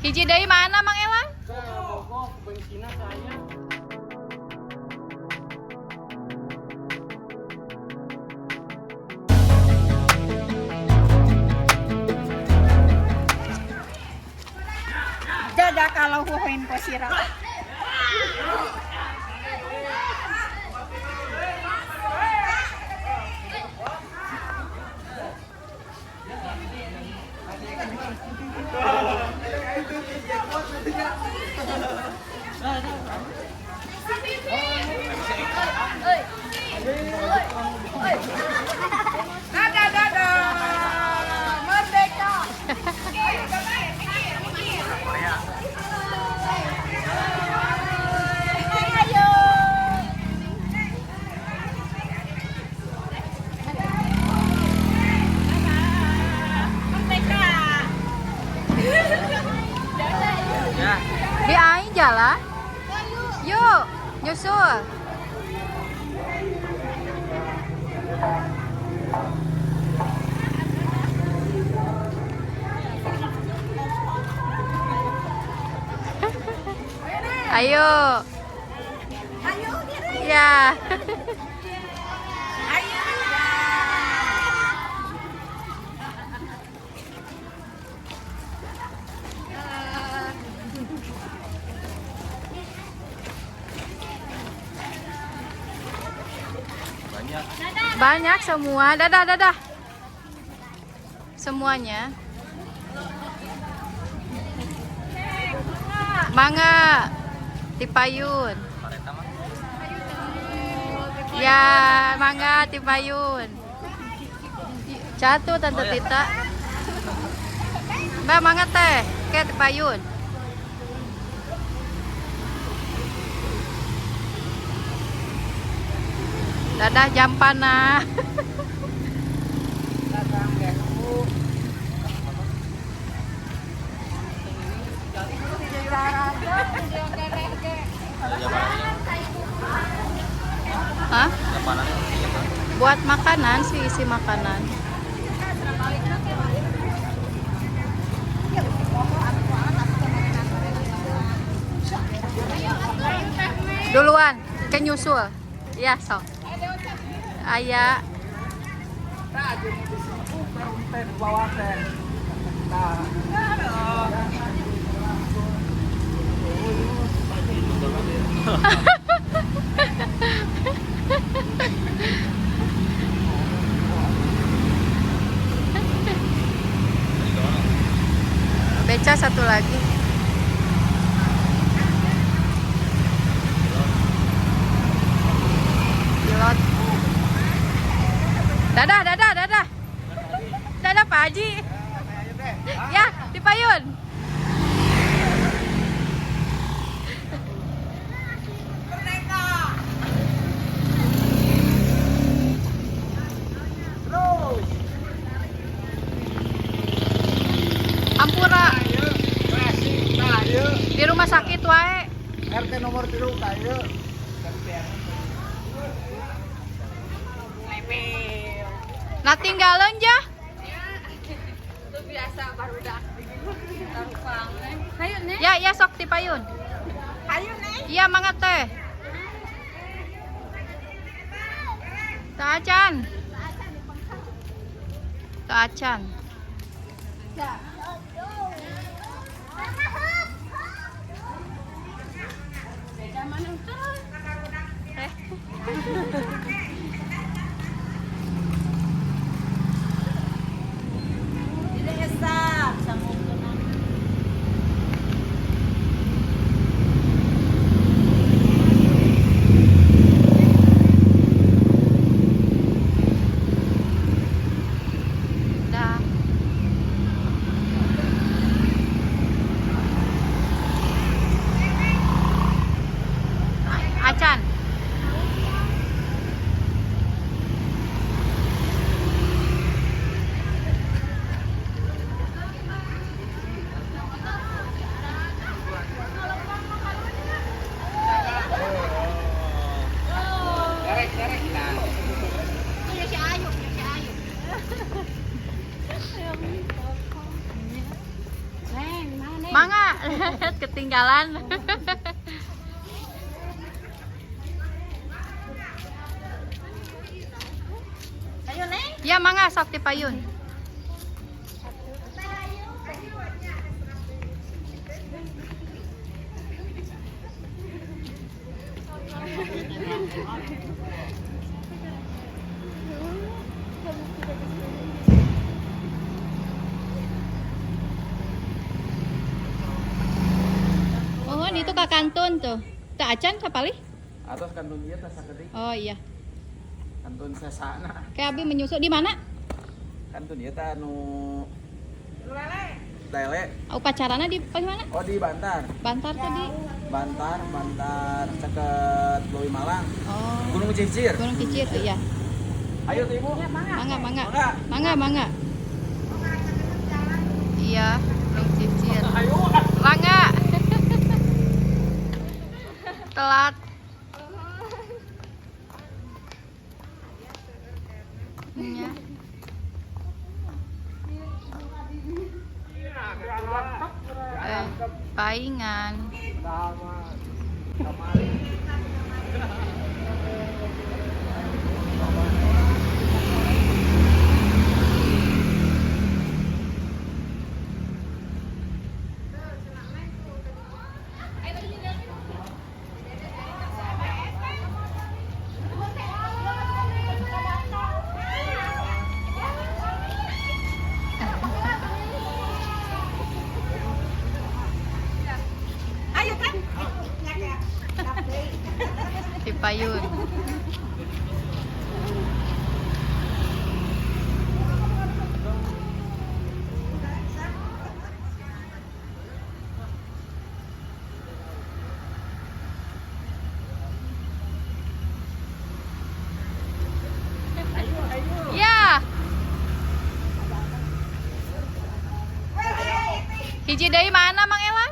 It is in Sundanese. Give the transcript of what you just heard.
Hiji deui mana Mang Elang? Dadah kalau huhuin ko sira. Dadah, dadah. Merdeka. Ayo. Merdeka. Di aing jalan. Yuk, nyusul. Ayo. Ayo, Ya. Ayo. Banyak. Banyak semua. Dadah, dadah. Semuanya. Mangga. Tipayun. Pareta mah. Ya, mangga tipayun. Jatuh Tante Tita. Mbak mangga teh, ke tipayun. Dadah jampana. Hah? Jampanan. Buat makanan sih, isi makanan. Duluan, ke nyusul. Ya, sok. Aya. Beca satu lagi. Pilot. Dadah, dadah, dadah. Dadah Pak Haji. Ya, di payun. Merdeka. Terus. Ampura Nah, ieu di rumah sakit wae. RT nomor 3 ka ieu. Nah tinggalan ja. Itu biasa baru dah. Ayo, Nek. Ya, ya sok di payun. Ayo, Nek. Iya, mangga teh. Taacan. Taacan. Eh. Dili esa sa mundo na. Dah. Acan. Derek, derek nah. Punya si Ayu, punya si Ayu. Mangga. Ketinggalan. Ayo Neng. Ya mangga sok ti payun. Oh, itu ka kantun tuh. Teu acan kapalih? Atos kantun ieu teh sakedik. Oh iya. Kantun sesana. Kayak abi menyusul di mana? Kantun ieu teh anu lele. Upacarana di mana? Oh di Bantar. Bantar tadi. Bantar, Bantar caket Leuwi Malang. Oh. Gunung Cicir. Gunung Cicir tuh ya. Ayo tuh Ibu. Mangga, mangga. Mangga. Mangga, mangga. Iya, Gunung Cicir. Ayo. Mangga. Telat. Iya. Paingan. Ayo kan. Di payun. Ya. Hiji deui mana Mang Elang?